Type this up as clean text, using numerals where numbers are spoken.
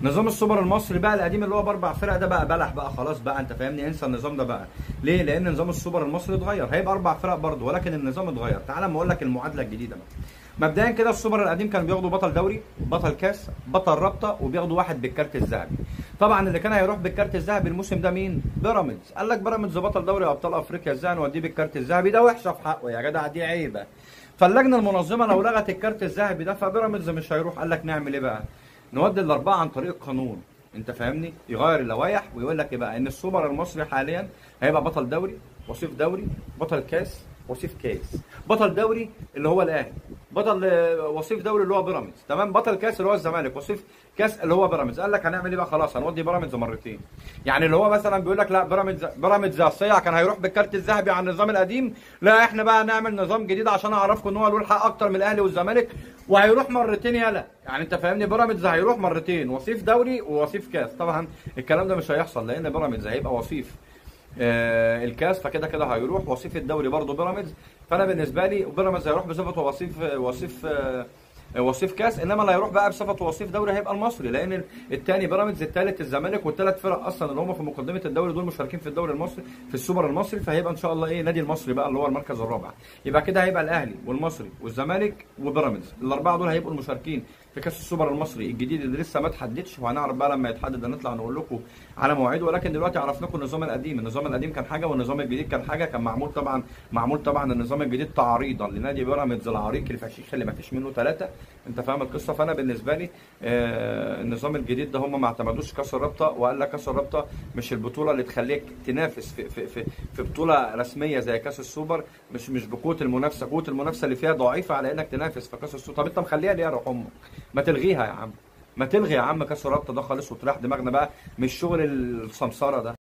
نظام السوبر المصري بقى القديم اللي هو باربع فرق ده بقى بلح بقى خلاص بقى، انت فاهمني، انسى النظام ده بقى. ليه؟ لان نظام السوبر المصري اتغير، هيبقى اربع فرق برضه ولكن النظام اتغير. تعال اما اقول لك المعادلة الجديدة بقى. مبدئيا كده السوبر القديم كانوا بياخدوا بطل دوري، بطل كاس، بطل رابطه، وبياخدوا واحد بالكارت الذهبي. طبعا اللي كان هيروح بالكارت الذهبي الموسم ده مين؟ بيراميدز. قال لك بيراميدز بطل دوري ابطال افريقيا، ازاي نوديه بالكارت الذهبي؟ ده وحشة في حقه يا جدع، دي عيبه. فاللجنه المنظمة لو لغت الكارت الذهبي ده فبيراميدز مش هيروح. قال لك نعمل ايه بقى؟ نودي الاربعة عن طريق القانون، انت فاهمني؟ يغير اللوائح ويقول لك ايه بقى؟ ان السوبر المصري حاليا هيبقى بطل دوري، وصيف دوري، بطل كاس، وصيف كاس. بطل دوري اللي هو الاهلي، بطل وصيف دوري اللي هو بيراميدز، تمام؟ بطل كاس اللي هو الزمالك، وصيف كاس اللي هو بيراميدز. قال لك هنعمل ايه بقى؟ خلاص هنودي بيراميدز مرتين. يعني اللي هو مثلا بيقول لك لا بيراميدز الصيع كان هيروح بالكارت الذهبي على النظام القديم، لا احنا بقى نعمل نظام جديد عشان اعرفكم ان هو له الحق اكتر من الاهلي والزمالك وهيروح مرتين. يالا يعني انت فاهمني، بيراميدز هيروح مرتين، وصيف دوري ووصيف كاس. طبعا الكلام ده مش هيحصل لان بيراميدز هيبقى وصيف الكاس، فكده كده هيروح وصيف الدوري برضه بيراميدز. فانا بالنسبة لي بيراميدز هيروح بصفته وصيف كاس، انما اللي هيروح بقى بصفته وصيف دوري هيبقى المصري، لان الثاني بيراميدز، الثالث الزمالك، والثلاث فرق اصلا اللي هم في مقدمه الدوري دول مشاركين في الدوري المصري في السوبر المصري. فهيبقى ان شاء الله ايه؟ نادي المصري بقى اللي هو المركز الرابع. يبقى كده هيبقى الاهلي والمصري والزمالك وبيراميدز، الاربعة دول هيبقوا المشاركين في كاس السوبر المصري الجديد اللي لسه ما اتحددش، وهنعرف بقى لما يتحدد نطلع نقول لكم على مواعيده. ولكن دلوقتي عرفناكم النظام القديم، النظام القديم كان حاجة والنظام الجديد كان حاجة. كان معمول طبعا النظام الجديد تعريضا لنادي بيراميدز العريق الفشيخ اللي ما فيش منه ثلاثة، انت فاهم القصة. فانا بالنسبة لي النظام الجديد ده هم ما اعتمدوش كاس الرابطة، وقال لك كاس الرابطة مش البطولة اللي تخليك تنافس في في في, في بطوله رسمية زي كاس السوبر، مش بقوة المنافسة، قوة المنافسة اللي فيها ضعيفة على انك تنافس في كاس السوبر. طب انت مخليها ليه يا روح امك؟ ما تلغيها يا عم، ما تلغي يا عم كاس الرابطة ده خالص وتريح دماغنا بقى من الشغل السمسره ده.